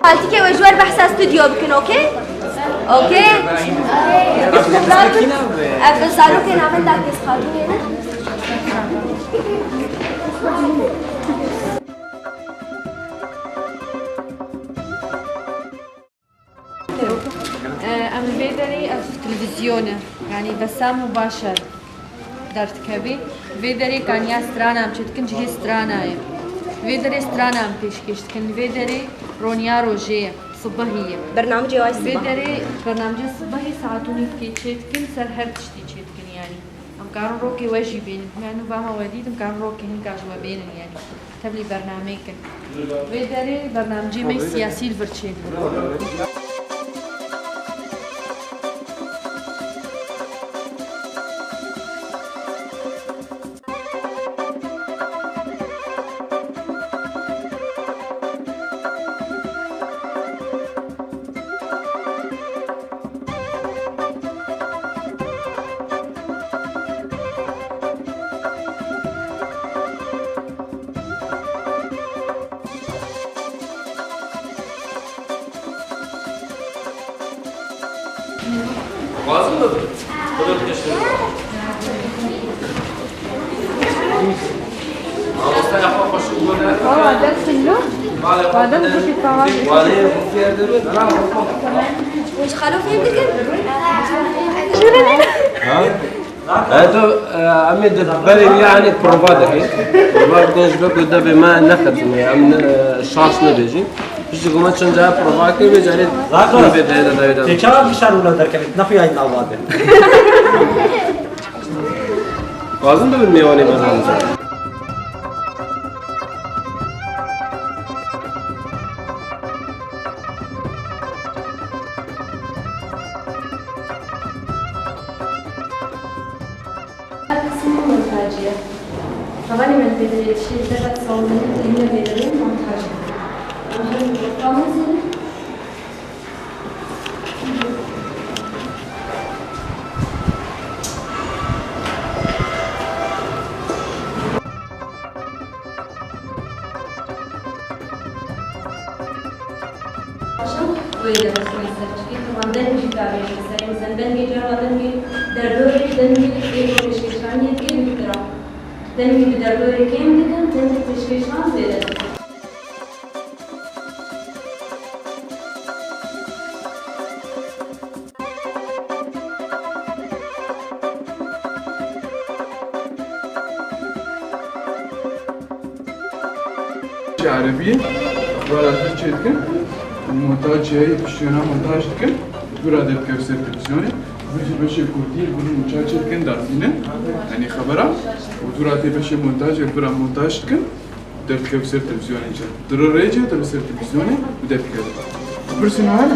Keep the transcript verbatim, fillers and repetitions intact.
Xaltîkê we ji we re behsa stûdyo bikin, okey? Okey? Ev zarokê navenda Kêz Xatûnê ne? Em vê derê ev televîzyone, yanî Besam û Başar derdikeve. Vê derê kaniya strana em çêdikin, cihê strana ye. Vê derê strana em pêşkêş dikin. Vê derê roniya rojê ye, sibehî ye. Bernamecê wayî Vê sibeh. Derê bernamecê sibehî saet û nîvkê çêdikin, ser her tiştî çêdikin yanî. Em karin rokê we jî bênin. Me nû vama we dît, em karin rokê hinka ji we bênin yanî. Tevlî bernameyê kin. Vê derê bernamecê me siyasî li vir çêdibin. Lazim mi? Mamoste yapma koşu bu ne? Valla ders kullu. Valla ders kullu. Valla bu yerde mi? Hûn ji xalo fêm dikin? Ha? Eto, e, em ê di berê wî anî prova dikin. Prova bikin ji ber ku devê me nexetine, em ne, şaş nebêjin. Piştî ku me çend cara prova kir, vê carê Zaten. Vê de, de, de, de. Tê çawa bişar wila derkevit? Ne xuya yayın avade. Lazim dibin mêvanê bernamê. Kısmı montajı. Havale menfezeye çi deva salonun yine belirli montajı. Tamam. Paşa wê de xwe ser çikê, heman dengê jî davêje serê, mizin dengê carna dengê derdorê, dengê êro pêşkêşaniyê dikê wî tira. Dengê bi derdorê kêm dikin, dengê pêşkêşan zêde dikin. Erebiyê, axbara Tirkiyê dikin. Montaj çi heye, piştî wêna montaj dikin. Dûra derdikeve ser televîzyonê. Vîdyo beşê kurdî, gurî montaj çi dikin, derdînin. Yanî xebera. Û dûra tê beşê montajê, dûra montaj dikin. Derdikeve ser televîzyonê jî. Diro rê jî dibê ser televîzyonê û derdikeve. Pirsên we hene?